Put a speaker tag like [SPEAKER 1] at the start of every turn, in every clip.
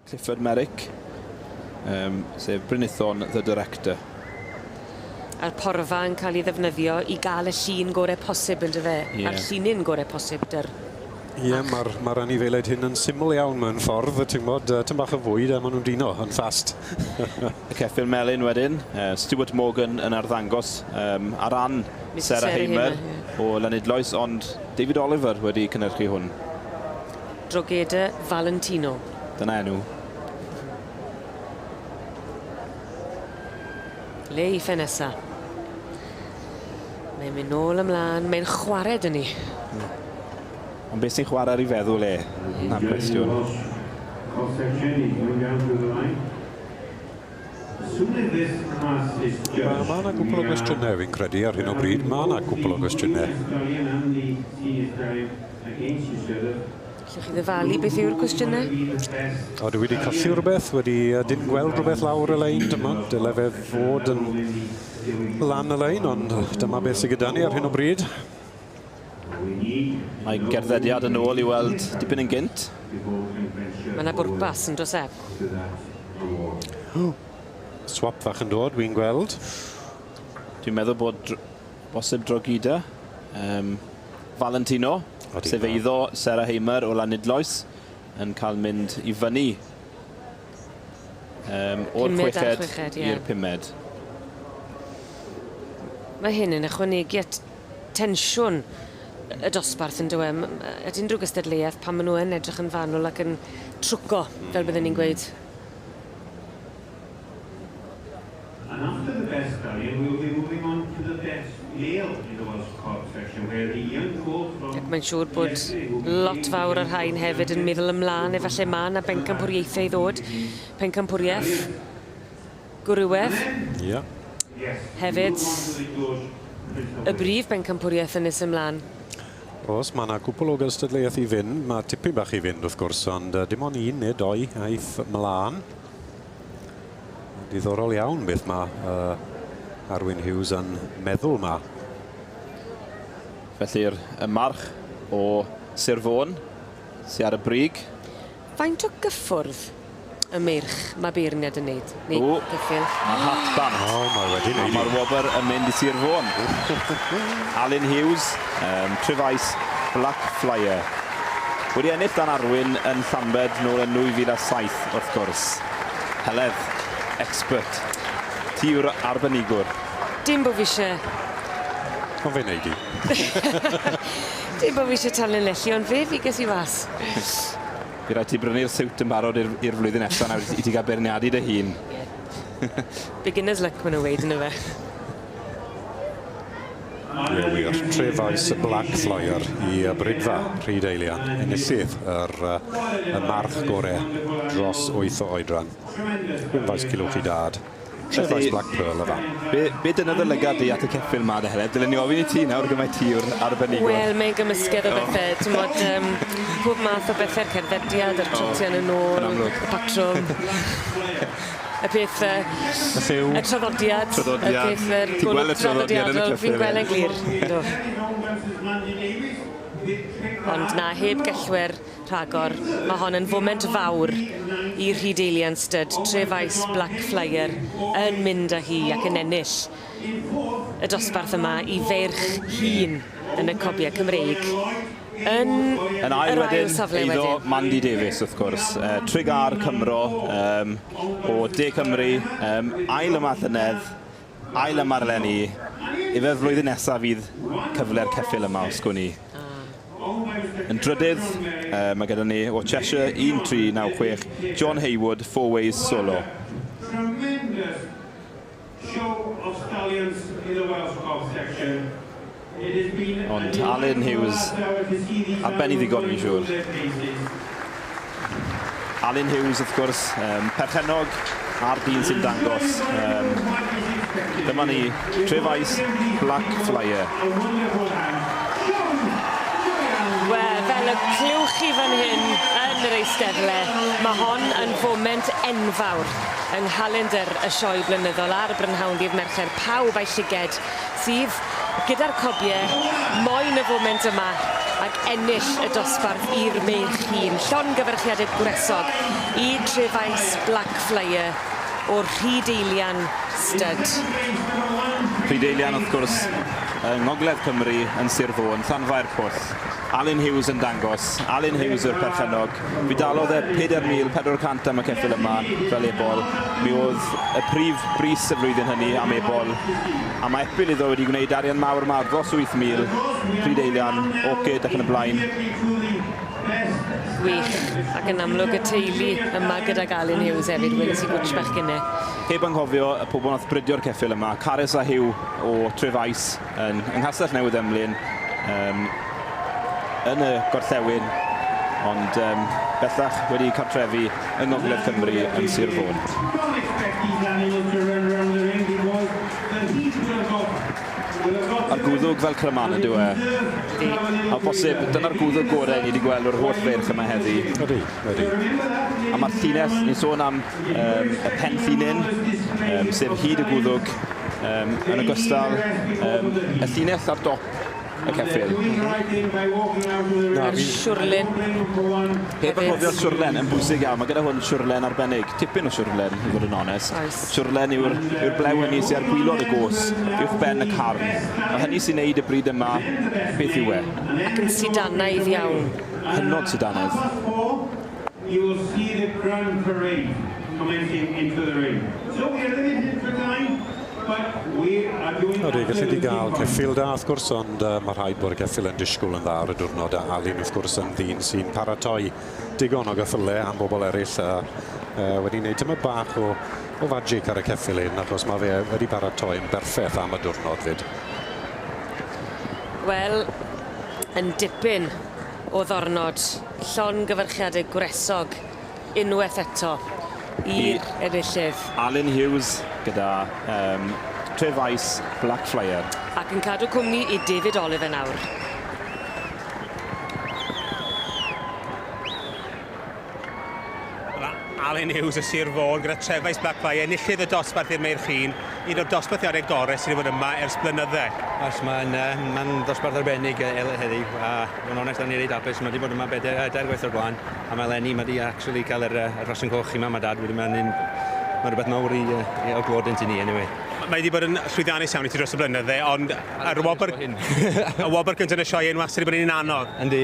[SPEAKER 1] Clifford Merrick, um, sef Brynithon the Director.
[SPEAKER 2] A'r porfa yn cael ei ddefnyddio i gael y llun gore posib on'd yfe?
[SPEAKER 1] Ie.
[SPEAKER 2] A'r llinyn gore posib 'dy'r
[SPEAKER 3] Ie, ma'r ma'r anifeiliaid hyn yn syml iawn mewn ffordd, ti'n gwbod, yy tym bach o fwyd a ma' nw'n dino yn fast.
[SPEAKER 1] Y ceffyl melyn wedyn, uh, Stuart Morgan yn arddangos um, ar ran Sarah, Sarah Hamer, Hamer o Lanidloes, ond David Oliver wedi cynhyrchu hwn.
[SPEAKER 2] Drogheda Valentino.
[SPEAKER 1] Dyna enw.
[SPEAKER 2] Le i fe nesa. Mae'n mynd nôl ymlaen, mae'n chwarae dyn ni.
[SPEAKER 1] Hmm. Ond beth sy'n chwarae ar ei feddwl e? Na'r cwestiwn.
[SPEAKER 3] Wel, mae yna gwpl o gwestiynau fi'n credu ar hyn o bryd. Mae yna gwpl o gwestiynau.
[SPEAKER 2] Allwch chi ddyfalu beth yw'r cwestiynau?
[SPEAKER 3] O, dwi wedi colli rhywbeth, wedi dim gweld rhywbeth lawr y lein, dyma. Dyle fe fod yn lan y lein, ond dyma beth sydd gyda ni ar hyn o bryd.
[SPEAKER 1] Mae gerddediad yn ôl i weld dipyn yn gynt.
[SPEAKER 2] Mae yna bwrpas yn does e?
[SPEAKER 3] Swap fach yn dod, wi'n gweld.
[SPEAKER 1] Dwi'n meddwl bod bosib Drogheda. Um, Valentino, Odi, sef eiddo Sarah Hamer o Lanidloes, yn cael mynd i fyny um, o'r chweched, chweched i'r yeah. pumed.
[SPEAKER 2] Mae hyn yn ychwanegu at tensiwn y dosbarth yn dyw e? At unrhyw gystadleuaeth pan maen nhw yn edrych yn fanwl ac yn trwco, fel bydden ni'n gweud.
[SPEAKER 4] And after the best stallion, we'll be moving on to the best male in the Welsh Cob section, where the young colt from...
[SPEAKER 2] Ac mae'n siŵr bod lot fawr o'r rhain hefyd yn meddwl ymlaen, efallai mae yna bencampwriaethau i ddod. Pencampwriaeth, gwrywedd.
[SPEAKER 3] Ie.
[SPEAKER 2] Hefyd, y brif bencampwriaeth yn nes ymlaen.
[SPEAKER 3] Oes, mae yna gwpl o gystadleuaeth i fynd. Mae tipyn bach i fynd, wrth gwrs, ond dim ond un neu doi aeth mlaen. Diddorol iawn beth mae uh, Arwyn Hughes yn meddwl ma.
[SPEAKER 1] Felly'r y march o Sir Fôn sy ar y brig.
[SPEAKER 2] Faint o gyffwrdd y meirch mae beirniad yn neud? Neu
[SPEAKER 1] O,
[SPEAKER 2] ceffyl?
[SPEAKER 1] Mae hat bant.
[SPEAKER 3] O, mae wedi
[SPEAKER 1] A
[SPEAKER 3] neud.
[SPEAKER 1] mae'r wobr yn mynd i Sir Fôn. Alun Hughes, um, Trefais Black Flyer. Wedi ennill dan Arwyn yn Llambed nôl yn 2007, wrth gwrs. Heledd, expert. Ti yw'r arbenigwr.
[SPEAKER 2] Dim bo fi isie...
[SPEAKER 3] Ond fe wneud i.
[SPEAKER 2] Dim bo fi isie tanlinellu, ond fe figes i fas.
[SPEAKER 1] By raid ti brynu'r siwt yn barod i'r flwyddyn nesaf nawr i ti gael beirniadu dy hun.
[SPEAKER 2] Beginner's luck maen nhw'n weud yndyfe?
[SPEAKER 3] Ie wir, Trefaes y Black Flyer i Brydfa Rhyd Eilian, enillydd yr, y march gore dros 8 o oedran. Gwynfaes Cilwch i dad. Trefais Black Pearl y fan.
[SPEAKER 1] Be, be dyna dy lygad di at y ceffyl ma de Heledd? Dylen ni ofyn i ti nawr gymaint ti yw'r arbenigwr.
[SPEAKER 2] Wel, mae'n gymysgedd o bethau. Ti'n mod, um, pob math o bethau'r cerddediad, yr trotian yn ôl, y patrwm. Y peth, y,
[SPEAKER 3] y lliw.
[SPEAKER 2] Y traddodiad.
[SPEAKER 1] Traddodiad.
[SPEAKER 2] Y peth, yr
[SPEAKER 1] Ti'n gweld y traddodiad yn y ceffyl.
[SPEAKER 2] Fi'n gweld e'n glir. Ond na, heb gellwyr rhagor. Mae hon yn foment fawr i Rhydeilian Stud, Trefaes Black Flyer yn mynd â hi ac yn ennill y dosbarth yma i feirch hŷn yn y cobiau Cymreig. Yn,
[SPEAKER 1] yn ail
[SPEAKER 2] yr
[SPEAKER 1] wedyn,
[SPEAKER 2] ail safle
[SPEAKER 1] eiddo
[SPEAKER 2] wedyn.
[SPEAKER 1] Mandy Davies wrth gwrs. Uh, Trigar Cymro um, o De Cymru, um, ail yma llynedd, ail yma eleni. Ife'r flwyddyn nesaf fydd cyfle'r ceffyl yma, os gwn i. Yn drydydd, uh, mae gyda ni o Cheshire 1396, John Haywood, Four Ways Solo. Ond Alun Hughes ar ben i ddigon, fi'n siŵr. Alun Hughes, wrth gwrs, um, perchennog a'r dyn sy'n dangos. Um, dyma ni, Trefais Black Flyer.
[SPEAKER 2] Wel, fel y clywch chi fan hyn yn yr eisteddle, mae hon yn foment enfawr yng nghalendr y sioe blynyddol ar brynhawn ddydd Mercher. Pawb a'i llyged sydd gyda'r cobiau, moyn y foment yma ac ennill y dosbarth i'r meirch hŷn. Llongyfarchiadau gwresog i Trefaes Black Flyer o'r Rhydeilian Stud.
[SPEAKER 1] Rhydeilian, wrth gwrs, yng Ngogledd Cymru, yn Sir Fôn, Llanfair Pwll. Alun Hughes yn dangos. Alun Hughes yw'r perchennog. Mi dalodd e 4,400 am y ceffyl yma fel ebol. Mi oedd y prif bris y flwyddyn hynny am ebol. A mae epil iddo wedi gwneud arian mawr yma dros 8,000. Rhydeilian, Orchid ac yn y blaen.
[SPEAKER 2] Gwych. Ac yn amlwg y teulu yma gydag Alun Hughes hefyd, weles i gwtsh bach gynne.
[SPEAKER 1] Heb anghofio y pobl nath bridio'r ceffyl yma, Carys a Hugh o Trefais yn, yng Nghastell Newydd Emlyn, yn y gorllewin, ond bellach wedi cartrefu yng Ngogledd Cymru yn Sir Fôn. A'r gwddwg fel cryman ydyw e. A bosib, dyna'r gwddwg gorau ni wedi gweld o'r holl feirch yma heddi.
[SPEAKER 3] Ydy, ydy.
[SPEAKER 1] A mae'r llinell, ni'n sôn am y pen llinyn, sef hyd y gwddwg, yn ogystal, y llinell ar dop y ceffyl.
[SPEAKER 2] A'r siwrlun.
[SPEAKER 1] Heb anghofio'r siwrlen yn bwysig iawn. Mae gyda hwn siwrlen arbennig. Tipyn o siwrlen, i fod yn onest.
[SPEAKER 2] Oes.
[SPEAKER 1] Siwrlen yw'r blew hynny sy'n ar gwylod y gos, uwch ben y carn. A hynny sy'n neud y bryd yma, beth yw e?
[SPEAKER 2] Ac yn sidanaidd iawn.
[SPEAKER 1] Hynod sidanaidd.
[SPEAKER 4] You will see the grand parade commencing into the ring. So we are limited for time, but we are doing
[SPEAKER 3] Ydy, gallu di gael ceffyl da, wrth gwrs, ond mae rhaid bod y ceffyl yn disgwyl yn dda ar y diwrnod, a Alun, wrth gwrs, yn ddyn sy'n paratoi digon o geffylau am bobl eraill, a wedi gwneud tymed bach o magic ar y ceffyl hyn, achos mae fe wedi paratoi yn berffaith am y diwrnod fyd.
[SPEAKER 2] Wel, yn dipyn o ddornod, llongyfarchiadau gwresog unwaith eto i'r enillydd.
[SPEAKER 1] Alun Hughes gyda Trefais Black Flyer.
[SPEAKER 2] Ac yn cadw cwmni i David Oliver nawr.
[SPEAKER 5] Alun Hughes y Sir Fôn gyda Trefais Black Flyer, enillydd y dosbarth i'r meirch hŷn, un o'r dosbarthiadau gorau sydd wedi bod yma ers blynydde.
[SPEAKER 6] Oes, mae'n dosbarth arbennig heddi, a fod yn onest, da ni reit hapus. Mae wedi bod yma dair gwaith o'r blaen, a mae eleni, mae wedi actually cael yr rhosyn coch i mam a dad, wedi mae'n rhywbeth mawr i o glod i ni, anyway.
[SPEAKER 5] Mae wedi bod yn llwyddiannus iawn i ti dros y blynydde, ond yr wobr, y wobr gyntaf yn y sioe yn wastad wedi bod yn un anodd.
[SPEAKER 6] Yndi,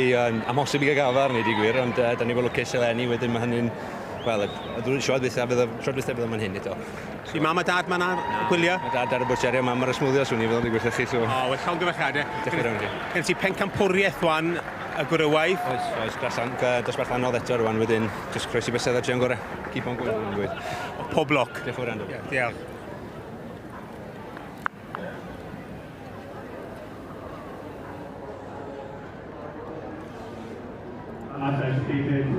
[SPEAKER 6] amhosib i gael gafel arni, di gwir, ond da ni bod lwcus eleni, wedyn mae hynny'n... Wel, y sioe dwytha fydd o'n hyn eto.
[SPEAKER 5] I mam a dad ma'n gwylio?
[SPEAKER 6] Mae dad ar y bwtsieri a mam ar y smwddio, swn i fel yn gweithio chi. So...
[SPEAKER 5] O, wel, llongyfarchiadau.
[SPEAKER 6] Diolch yn fawr.
[SPEAKER 5] Gen ti pencampwriaeth wan y gwrywaidd?
[SPEAKER 6] Oes, dosbarth anodd eto rwan wedyn. Just croesi bysedd a trio'n gorau. Keep on going, dwi'n gweud.
[SPEAKER 5] Pob lwc.
[SPEAKER 6] Diolch yn fawr, Andrew.
[SPEAKER 5] Diolch.
[SPEAKER 4] As I stated,